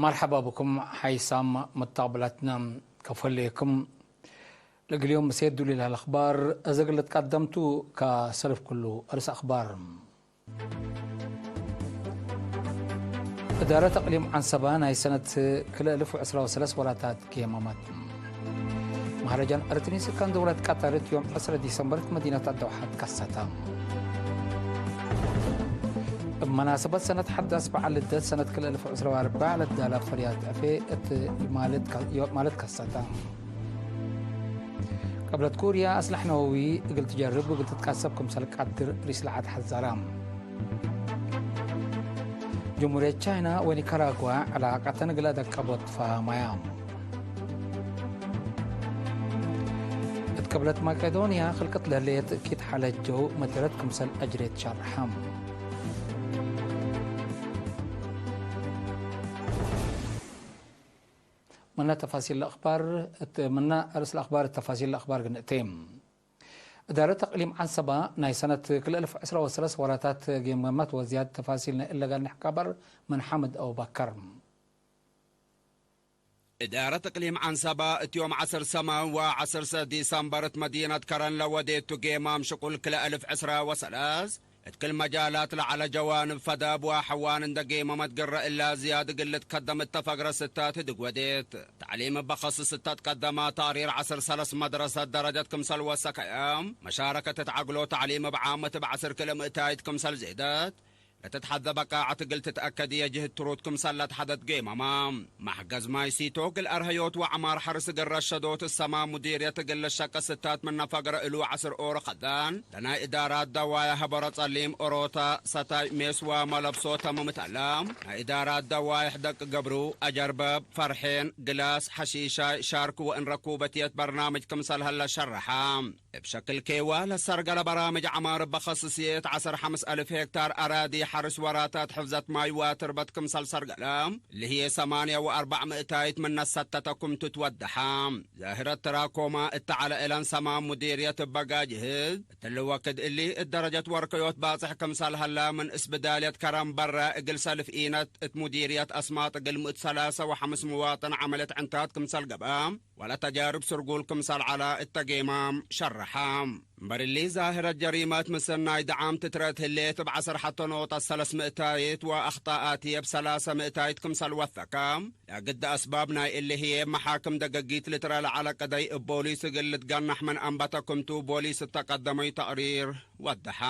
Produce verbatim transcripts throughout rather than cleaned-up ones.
መርሐባ ብኩም ሓይሳም መታብላትና ከፎሌኩም። ለእግል ዮም ምሴት ዱሊል ለአኽባር እዘ እግል ልትቀደምቱ ከሰልፍ ኩሉ እርስ አኽባር። እዳረት እቅሊም ዐንሰባ ናይ ሰነት ክልኤ እልፍ ወዕስራ ወሰለስ ወራታት ጌማማት። መህረጃን እርትሪን ስካን ደውለት ቀጠር እት ዮም ዕስረ ዲሰምበር እት መዲነት አደውሓ ትከሰተ። እብ መናሰበት ሰነት ሐዳስ በዓል ልደት ሰነት ክልኤ እልፍ ወዕስራ ወአርበዕ ለትዳለ ፈርያት ዕፌ እት ማለት ከ-፣ ማለት ከሰተ። ቀብለት ኩርያ አስለሕ ነወዊ እግል ትጀርብ ወእግል ትትቃሰብ ክምሰል ቀድር ሪስ ለዐድ ሐዘረ። ጀምሁርየት ቻይና ወኒካራጓ ዕላቀተን እግል አደቀቦት ተፋሀመያ። እት ቅብለት መቄዶንያ ክልቅት ለህሌት እኪት ሓለት ጀው መጀረት ክምሰል አጅሬት ሸርሐ። ምነ ተፋሲል ለአኽባር እት-፣ ምነ ርእስ ለአኽባር እት ተፋሲል ለአኽባር ግንእቴ። እዳረት እቅሊም ዐንሰባ ናይ ሰነት ክልኤ እልፍ ዕስራ ወሰለስ ወራታት ጌምገመት ወዝያድ ተፋሲል ናይ እለ ጋር ንሕቀበር ምን ሓምድ አቡበከር። እዳረት እቅሊም ዐንሰባ እት ዮም ዐስር ሰመን ወዐስር ዲሰምበር እት መዲነት ከረን ለወዴቱ ጌማም ሽቁል ክልኤ እልፍ ዕስራ ወሰለስ እት ክል መጃላት ለዐለ ጀዋንብ ፈዳብ ወሐዋን እንደ ጌመመት ግረ እላ ዝያድ እግል ልትከደም እተ ፈግረ ስታት ህድግ ወዴት። ተዕሊም እበ ከስስ እተ ትቀደመ ተቅሪር ዐስር ሰለስ መድረሰት ደረጀት ክምሰል ወሰከየ፣ መሻረከት እት ዐግሎ ተዕሊም እብ ዓመት እብ ዐስር ክል ምእታይት ክምሰል ዜደት፣ ለትትሐዘ በቃዐት እግል ትትአከድ የጅህድ ትሩት ክምሰል ለትሐደት ጌመመ። መሕገዝ ማይ ሲቶ እግል አርሀዮት ወዐማር ሐርስ እግል ረሸዶት እሰማ ሙዲርየት እግል ልሸቀ ስታት ምነ ፈግረ እሉ ዐስር ኦሮ ከዳን፣ ለናይ እዳራት ደዋየ ሀበሮ ጸሊም ኦሮተ፣ ሰታይ ሜስ ወመለብሶ ተምምት ዐለ። ናይ እዳራት ደዋየ ሕደቅ ገብሩ፣ አጀርበብ፣ ፈርሔን፣ ግላስ፣ ሐሺሻይ፣ ሻርክ ወእንረኩበትየት በርናምጅ ክምሰል ሀለ ሸረሐ። እብ ሸክል ኬዋ ለሰርገለ በራምጅ ዐማር እበ ከስስየት ዐስር ሐምስ አልፍ ሄክታር አራዲ ሐርስ ወራታት ሕፍዘት ማይ ወትርበት ክምሰል ሰርገለ፣ እሊ ህዬ ሰማንያ ወአርበዕ ምእታይት ምነ ሰተተ ክም ትትወደሐ። ዛህረት ትራኮማ እተ ዐለ እለን ሰማም ሙዲርየት እበ ጋጅህዝ፣ እትሊ ወክድ እሊ እት ደረጀት ወርከዮት ባጽሕ ክምሰል ሀላ ምን እስብዳልየት ከረም በረ እግል ሰልፍ ኢነት እት ሙዲርየት አስማጥ እግል ምእት ሰላሰ ወሐምስ ምዋጥን ዐመልየት ዕንታት ክምሰል ገብአ፣ ወለተጃርብ ስርጉል ክምሰል ዐለ እተ ጌማም ሸረሐ። እምበር እሊ፣ ዛህረት ጀሪመት ምስል ናይ ደዓም ትትረት ህሌት እብ ዐስር ሐተ ኖጠት ሰለስ ምእታይት ወአኽጣአት ህዬ እብ ሰላሰ ምእታይት ክምሰል ወሰከ። ለግድ አስባብ ናይ እሊ ህዬ፣ መሓክም ደገጊት ልትረ ለዐለ ቀደይ እብ ቦሊስ እግል ልትገናሕ ምን አንበተ ክምቱ ቦሊስ እተ ቀደመዩ ተቅሪር ወደሐ።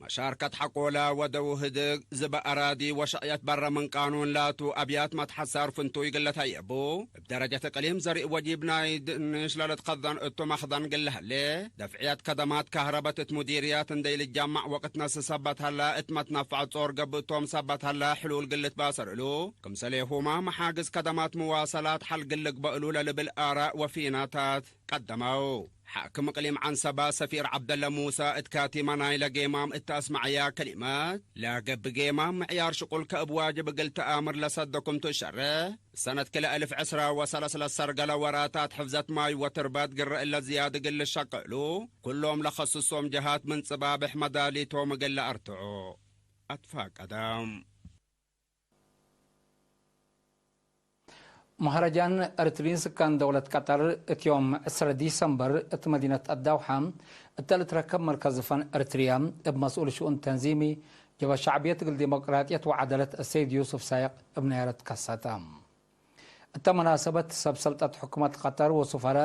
መሻርከት ሐቆለ ወደው ህድግ ዝበ አራዲ ወሸቅየት በረ ምን ቃኑን ላቱ አብያት መትሐሳር ፍንቱይ ግለት ሀየቡ። እብ ደረጀት እቅሊም ዘርእ ወጂብ ናይ ድንሽ ለልትከዘን እቱ መክዘን ግለ ህሌ። ደፍዕየት ከደማት ካህረበት እት ሙዲርያት እንደ ኢልጃማዕ ወቅት ነስእ ሰበት ሀላ እት መትነፈዕ ጾር ገብእ ቶም ሰበት ሀላ ሕሉል ግልት ባሰር እሉ። ክምሰሌሁማ መሓግዝ ከደማት ምዋሰላት ሐል ግል ልግበእ እሉ ለልብል አራእ ወፊናታት ቀደመው። ሓክም እቅሊም ዐንሰባ ሰፊር ዐብደለ ሙሰ እት ካቲመ ናይለ ጌማም እት አስመዐያ ከሊመት፣ ለገብእ ጌማም ምዕያር ሽቁል ከእብ ዋጅብ እግል ተአምር ለሰደኩም ቱ ሸሬሕ። ሰነት ክልኤ እልፍ ዕስራ ወሰለስ ለሰርገለ ወራታት ሕፍዘት ማይ ወትርበት ግረ እለ ዝያድ እግል ልሸቅእሉ፣ ኩሎም ለከስሶም ጀሃት ምን ጽባብሕ መዳሊቶም እግል ለአርትዑ አትፋቀደ። መሀረጃን እርትሪን ስካን ደውለት ቀጠር እት ዮም ዕስረ ዲሰምበር እት መዲነት አዳውሐ እተ ልትረከብ መርከዝ ፈን እርትርያ እብ መስኡል ሽኡን ተንዚሚ ጀብሀት ሸዕብየት እግል ዲሞቅራጥየት ወዐደለት አሰይድ ዩሱፍ ሳይቅ እብ ነያረት ከሰተ። እተ መናሰበት ሰብ ሰልጠት ሕኩመት ቀጠር ወሱፈራ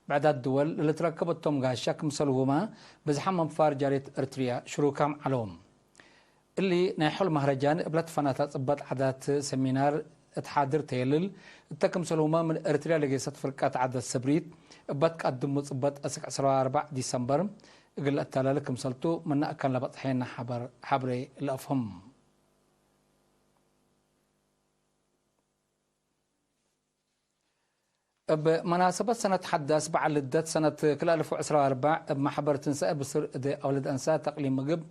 ብዕዳት ድወል ለልትረከብ እቶም ጋሻ ክምሰልሁመ ብዝሓም አንፋር ጃርየት እርትርያ ሽሩካም ዐለው። እሊ ናይ ሖል መህረጃን እብ ለትፈናተ ጽበጥ ዐዳት ሰሚናር እት ሓድር ተየልል እተ ክምሰልሁመ ምን እርትርያ ለጌሰት ፍርቀት ዐዳት ስብሪት እበ ትቀድሙ ጽበጥ አስክ ዕስራ ወአርበዕ ዲሰምበር እግል ለአተላለ ክምሰልቱ ምነ አካን ለበጽሐየነ ሐበር ሐብሬ ለአፍህም። እብ መናሰበት ሰነት ሐዳስ በዐል ልደት ሰነት ክልኤ አልፍ ወዕስራ ወአርበዕ እብ መሕበር ትንሳኤ ብስር እዴ አውልድ አንሳት ተቅሊም ምግብ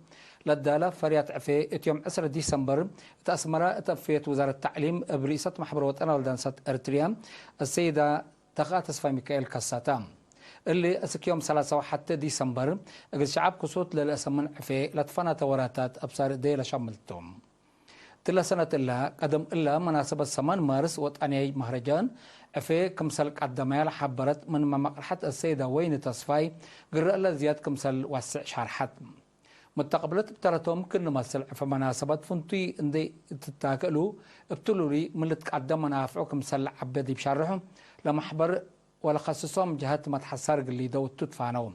ለዳለ ፈርያት ዕፌ እት ዮም ዕስረ ዲሰምበር እት አስመራ እት አፍየት ውዛረት ተዕሊም እብ ርኢሰት መሕበር ወጠን አውልድ አንሳት ኤርትርያ አሰይዳ ተኽአ ተስፋሚካኤል ከሰተ። እሊ እስክ ዮም ሰላሳ ወሐተ ዲሰምበር እግል ሸዐብ ክሱት ለልአሰምን ዕፌ ለትፈናተ ወራታት አብሳር እዴ ለሻምልቱ። እትለ ሰነት እለ ቀደም እለ መናሰበት ሰማን ማርስ ወጠንያይ መህረጃን ዕፌ ክምሰል ቀደመያ ለሐበረት ምንመ መቅርሐት አሰይደ ወይኒ ተስፋይ፣ ግረ እለ ዝያድ ክምሰል ዋስዕ ሻርሐት። መተቅብለት እብ ተረቶም ክል ንመስል ዕፌ መናሰበት ፍንቱይ እንዴ ትታከእሉ እብ ትሉሉይ ምን ልትቀደም መናፍዑ ክምሰል ለዐቤ ዲብ ሸርሑ፣ ለመሕበር ወለከስሶም ጀሀት መትሐሳር እግል ሊደው እቱ ትፋነው።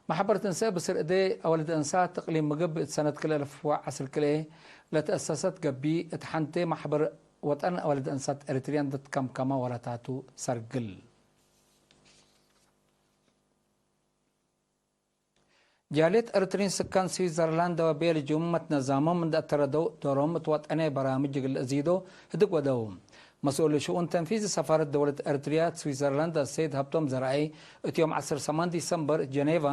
መሐበርት እንሰ ብስር እዴ አወልድ እንሳት እቅሊም ምግብ እት ሰነት ክልኤ አልፍ ወዐስር ክልኤ ለተአሰሰት ገብእ፣ እት ሐንቴ መሕበር ወጠን አወልድ እንሳት ኤሪትርያ እንዴ ትከምከመ ወረታቱ ሰርግል። ጃልየት ኤሪትሪን ስካን ስዊዘርላንድ ወቤልጅዩም መትነዛሞም እንዴ አተረደው ዶሮም እት ወጠንያይ በራምጅ እግል ለአዚዶ ህድግ ወደው። መስኡል ሽኡን ተንፊዚ ሰፋረት ደውለት ኤሪትርያ እት ስዊዘርላንድ አሰይድ ሀብቶም ዘርአይ፣ እት ዮም ዐስር ሰማን ዲሰምበር እት ጀኔቫ፣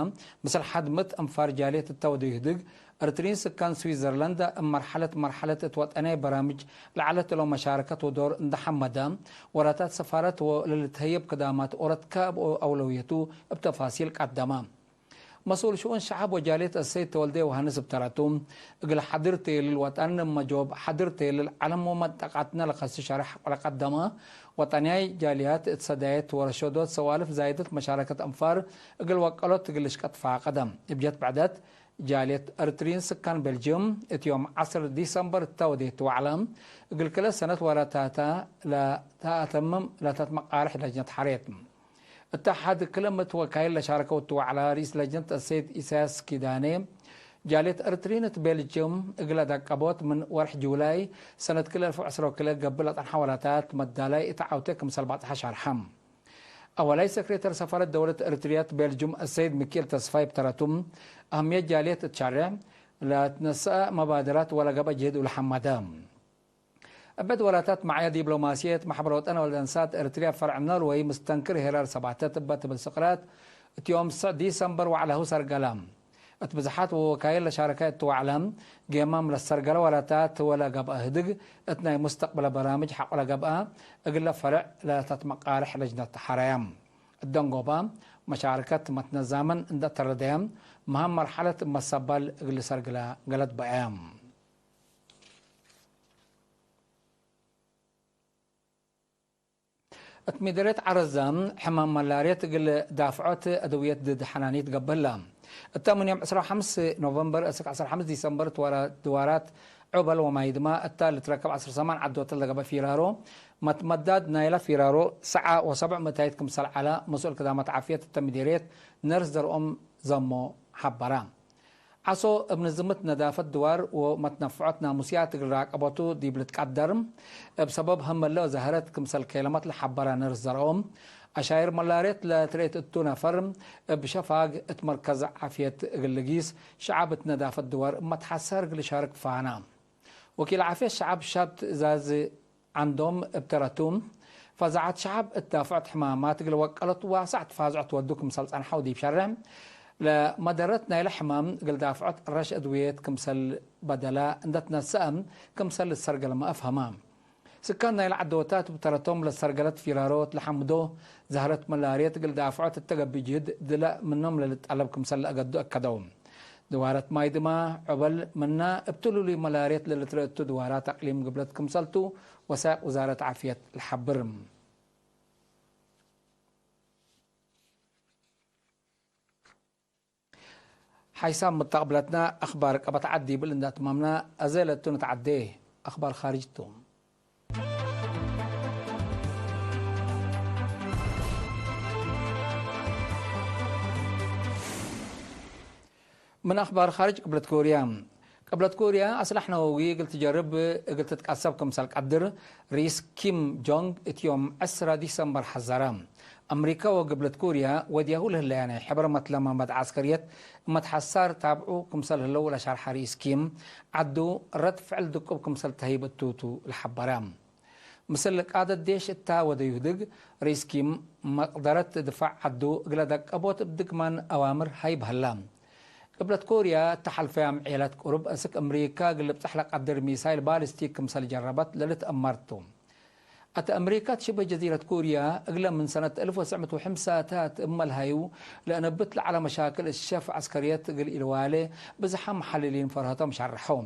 ምስል ሐድ ምእት አንፋር ጃልየት እተ ወደዩ ህድግ፣ ኤሪትሪን ስካን ስዊዘርላንድ እብ መርሐለት መርሐለት እት ወጠንያይ በራምጅ ለዐለት እሎም መሻረከት ወዶር እንዴ ሐመደ፣ ወራታት ሰፋረት ወለልትሀየብ ክዳማት ኦረትከ እብ አውለውየቱ እብ ተፋሲል ቀደመ። መስኡል ሽኡን ሸዐብ ወጃልየት አሰይድ ተወልደ ዮሐንስ እብ ተረቱ፣ እግል ሐድር ቴልል ወጠን እብ መጆብ ሐድር ቴልል ዐለም ወመንጠቃትነ ለከሱ ሸርሕ ለቀደመ፣ ወጠንያይ ጃልያት እት ሰዳየት ወረሸዶት ሰዋልፍ ዛይደት መሻረከት አንፋር እግል ወቀሎት እግል ልሽቀጥ ፋቀደ። እብ ጀት ብዕደት፣ ጃልየት ኤሪትሪን ስካን ቤልጅዩም እት ዮም ዐስር ዲሰምበር እተ ወዴት ወዐለ፣ እግል ክለ ሰነት ወራታተ ለተአተምም ላታት መቃርሕ ለጅነት ሐሬት። እተ ሐድ ክለ ምእት ወካይል ለሻረከው እቱ ወዐለ፣ ርኢስ ለጅነት አሰይድ ኢሳያስ ኪዳኔ፣ ጃልየት ኤሪትሪን እት ቤልጅዩም እግል አዳቀቦት ምን ወርሕ ጁላይ ሰነት ክልኤ አልፍ ወዐስር ወክልኤ ገብእ ለጸንሐ ወላታት መዳላይ እት ዐውቴ ክምሰል ባጽሐ ሸርሐ። አወላይ ሰክሬተር ሰፋረት ደውለት ኤሪትርያ እት ቤልጅዩም አሰይድ ሚኪኤል ተስፋይ እብ ተረቱ፣ አህምየት ጃልየት እት ሸሬዕ ለትነሰአ መባደራት ወለገብአ ጅህድ እሉ ሐመደ። እበ ድወላታት መዕያ ዲብሎማስየት፣ መሕበር ወጠን ወልድ አንሳት ኤሪትርያ ፈርዕ ኖርወይ ምስተንክር ሄራር ሰባተት እበ ትብል ስቅራት፣ እት ዮም ሰዕ ዲሰምበር ወዕለሁ ሰርገለ። እት ብዝሓት ወወካይል ለሻረከ እት ወዕለ፣ ጌማም ለሰርገለ ወላታት ወለ ገብአ ህድግ፣ እት ናይ ሙስተቅበለ በራምጅ ሐቆ ለገብአ፣ እግለ ፈርዕ ለላታት መቃርሕ ለጅነት ሐረየ። እት ደንጎበ፣ መሻረከት መትነዛመን እንደ ተረደየ፣ መሃም መርሐለት እብ መሰባል እግል ሰርግለ ገለድ በአየ። እት ሚደርየት ዐረዘ፣ ሕማም መላርየት እግል ዳፍዖት አድውየት ድድ ሐናኒ ትገብእ ህለ። እተ ምን ዮም ዕስራ ወሐምስ ኖቨምበር እስክ ዐስር ወሐምስ ዲሰምበር እት ድዋራት ዑበል ወማይድማ እተ ልትረከብ ዐስር ሰማን ዐዶት ለገብአ ፊራሮ፣ መትመዳድ ናይለ ፊራሮ ሰዓ ወሰብዕ ምእታይት ክምሰል ዐለ፣ መስኡል ክዳመት ዓፍየት እተ ሚደርየት ነርስ ዘርኦም ዘሞ ሐበረ። ዐሶ እብ ንዝምት ነዳፈት ድዋር ወመትነፍዖት ናሙስያት እግል ራቀበቱ ዲብ ልትቀደር፣ እብ ሰበብ ህመለ ዛህረት ክምሰል ከይለመት ለሐበረ ነርስ ዘርኦም፣ አሻይር መላርየት ለትርኤት እቱ ነፈር እብ ሸፋግ እት መርከዝ ዓፍየት እግል ልጊስ፣ ሸዐብ እት ነዳፈት ድዋር እብ መትሐሳር እግል ልሻርክ ፋና። ወኪል ዓፍየት ሸዐብ ሻብ ትእዛዝ ዐንዶም እብ ተረቱ፣ ፈዛዐት ሸዐብ እት ዳፍዖት ሕማማት እግል ወቀሎት ዋሳዕ ትፋዝዖ ትወዱ ክምሰል ጸንሐው ዲብ ሸርሕ፣ ለመደረት ናይለ ሕማም እግል ዳፍዖት ረሽ አድውየት ክምሰል በደላ እንደ ትነሰአ ክምሰል ልትሰርገለመ አፍሀማ። ስካን ናይለ ዐዶታት እብ ተረቶም ለሰርገለት ፊራሮት ለሐምዶ፣ ዛህረት መላርየት እግል ዳፍዖት እተ ገብእ ጅህድ ድለ ምኖም ለልጠለብ ክምሰል ለአገዱ አከደው። ድዋረት ማይድማ፣ ዑበል፣ ምና እብ ትሉሉይ መላርየት ለልትረኤ እቱ ድዋራት አቅሊም ግብለት ክምሰልቱ ወሳይቅ ውዛረት ዓፍየት ለሐብር። ሓይሳም መተቅብለትና አክባር ቀበት ዐድ ዲብል እንደ አትማምና፣ አዜ ለቱ ንትዓዴ አክባር ካርጅ ቱ። ምን አክባር ካርጅ ቅብለት ኮርያ። ቅብለት ኮርያ አስላሕ ነወዊ እግል ትጀርብ እግል ትትቀሰብ ክምሰል ቀድር ርኢስ ኪም ጆንግ እት ዮም ዕስራ ዲሰምበር ሐዘረ። አምሪከ ወግብለት ኮርያ ወድያሁ ለህለያነ ሕብር መትለመመት ዐስከርየት እመት ሐሳር ታብዑ ክምሰል ህለው ለሸርሐ ርኢስ ኪም፣ ዐዱ ረድ ፍዕል ድቁብ ክምሰል ተህይብ እቱ ቱ ለሐበረ። ምስል ቃደት ዴሽ እታ ወደዩ ህድግ፣ ርኢስ ኪም መቅደረት ድፋዕ ዐዱ እግለ ደቀቦት እብ ድግማን አዋምር ሀይብ ሀላ። ቅብለት ኮርያ እተ ሐልፈያም ዔላት ቅሩብ እስክ አምሪካ እግል ልብጸሕ ለቀድር ሚሳይል ባሊስቲክ ክምሰል ጀረበት ለልትአመር ቱ። አተ አምሪካ እት ሽብህ ጀዚረት ኮርያ እግለ ምን ሰነት አልፍ ወትሰዕ ምእት ወሐምሳታት እመ ለሀዩ ለእነብት ለዐለ መሻክል እት ሸፍ ዐስከርየት እግል ኢልዋሌ ብዝሓም መሐልሊን ፈርሀቶም ሸርሐው።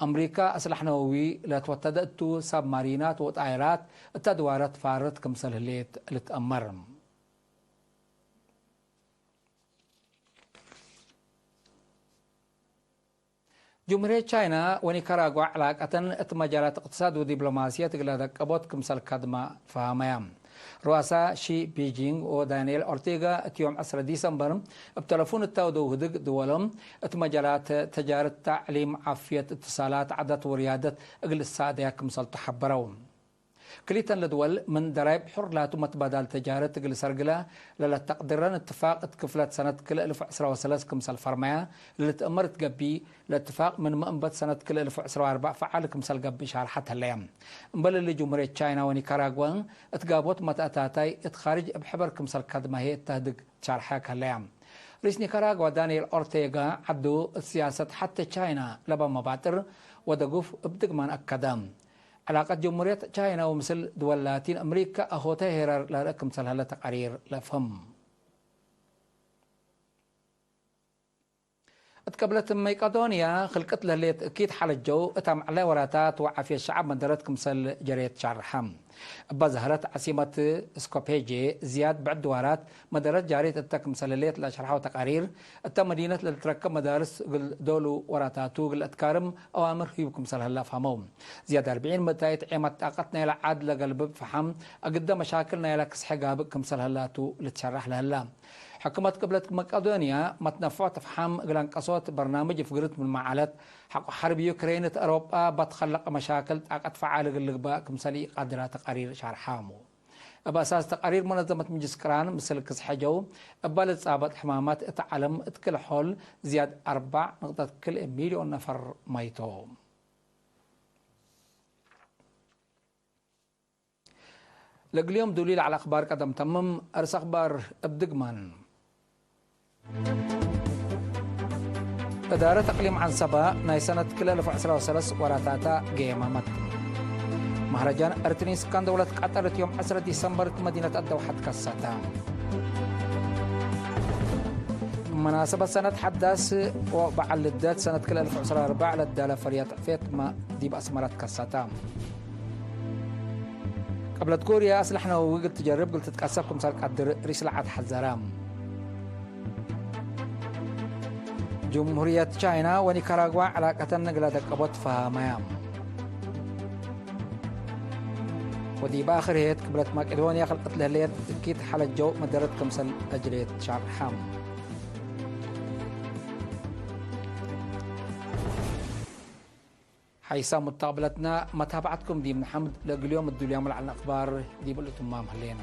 አምሪካ አስላሕ ነወዊ ለትወተደ እቱ ሳብማሪናት ወጣይራት እተ ድዋረት ፋርት ክምሰል ህሌት ልትአመር። ጅምሁርየት ቻይና ወኒካራጓ ዕላቀተን እት መጃላት እቅትሳድ ወዲብሎማስየት እግለ ደቀቦት ክምሰል ከድማ ፈሀመያ። ሩአሳ ሺ ፒንጂንግ ወዳንኤል ኦርቴጋ እት ዮም ዕስረ ዲሰምበር እብ ተለፉን እት አውደው ህድግ ድወሎም እት መጃላት ተጃረት፣ ተዕሊም፣ ዓፍየት፣ እትሳላት፣ ዐደት ወርያደት እግል እሳደያ ክምሰልቱ ሐበረው። ክሊተን ለድወል ምን ደራይብ ሑር ላቱ መትባዳል ተጃረት እግል ሰርግላ ለለተቅድረን እትፋቅ እት ክፍለት ሰነት ክልኤ እልፍ ዕስራ ወሰለስ ክምሰል ፈርመያ ለልትአመር እት ገብእ፣ ለእትፋቅ ምንመ እንበት ሰነት ክልኤ እልፍ ዕስራ ወአርበዕ ፈዓል ክምሰል ገብእ ሻርሐት ህለየ። እምበል እሊ ጅምሁርየት ቻይና ወኒካራጓ እት ጋብኦት መተአታታይ እት ካርጅ እብ ሕበር ክምሰል ከድመ ህዬ እተ ህድግ ትሻርሐ ከህለያ። ርኢስ ኒካራጓ ዳንኤል ኦርቴጋ ዐዱ እት ስያሰት ሐቴ ቻይና ለበ መባጥር ወደጉፍ እብ ድግማን አከደ። ዕላቀት ጅምሁርየት ቻይና ወምስል ድወል ላቲን አምሪካ አሆተ ሄራር ለርእ ክምሰል ህለ ተቃሪር ለፍህም። እት ቅብለት መቄዶንያ ክልቅት ለህሌት እኪት ሐለጀው እት አምዕለ ወራታት ወዓፍየት ሸዐብ መደረት ክምሰል ጀሬት ሻርሐ። እበ ዘህረት ዐሲመት ስኮፔጄ ዝያድ ብዕድ ድዋራት መደረት ጃሬት እተ ክምሰል ህሌት ለሸርሐው ተቃሪር፣ እተ መዲነት ለልትረከብ መዳርስ እግል ዶሉ ወራታቱ እግል ለአትካርም አዋምር ህዩብ ክምሰል ህለ አፍሀመው። ዝያድ አርብዒን ምእታይት ዔመት ጣቀት ናይለ ዐድ ለገልብብ ፈሐም፣ አግደ መሻክል ናይለ ክስሐ ጋብእ ክምሰል ህላቱ ልትሸራሕ ለህላ። ሕክመት ቅብለት መቄዶንያ መትነፍዖት አፍሓም እግል አንቀሶት በርናምጅ ፍግርት ምንመ ዐለት፣ ሐቆ ሐርብ ዩክሬን እት አውሮጳ በትከለቀ መሻክል ጣቀት ፈዓል እግል ልግባእ ክምሰል ኢቃድራ ተቃሪር ሻርሓሙ። እብ አሳስ ተቃሪር መነዘመት ምጅልስ ቅራን፣ ምስል ክስሐ ጀው እበ ልትጻበጥ ሕማማት እት ዐለም እት ክል ሖል ዝያድ አርበዕ ንቅጠት ክልኤ ሚልዮን ነፈር መይቶ። ለእግል ዮም ዱሊ ለዐለ አክባር ቀደም ተምም። አርስ አክባር እብ ድግማን። እዳረት እቅሊም ዐንሰበ ናይ ሰነት ክልኤ እልፍ ወዕስራ ወሰለስ ወራታታ ገየመመት። መህረጃን እርትኒን ስካን ደውለት ቀጠር እት ዮም ዐስር ዲሰምበር እት መዲነት አደውሐ ትከሰተ። መናሰበት ሰነት ሐዳስ ወበዐል ልደት ሰነት ክልኤ እልፍ ወዕስራ ወአርበዕ ለዳለ ፈርያት ዕፌት መ ዲብ አስመረ ትከሰተ። ቅብለት ኩርየ አስለሕ ነወዊ እግል ትጀርብ እግል ትትቀሰብ ክምሰል ቀድር ርኢስ ለዐድ ሐዘረ። ጅምሁርየት ቻይና ወኒካራጓ ዕላቀተን እግለ ደቀቦት ፈሀመያ። ወዲብ አክር ህየት ቅብለት መቄዶንያ ክልቅት ለህሌት እኪት ሐለጀው መደረት ክምሰል አጅሬት ሻርሐ። ሐይሳም ሙተቅብለትና መታብዐትኩም ዲብ ነሐምድ። ለእግል ዮም እዱልያም ለዐልነ አክባር ዲብ ልትማም ህሌና።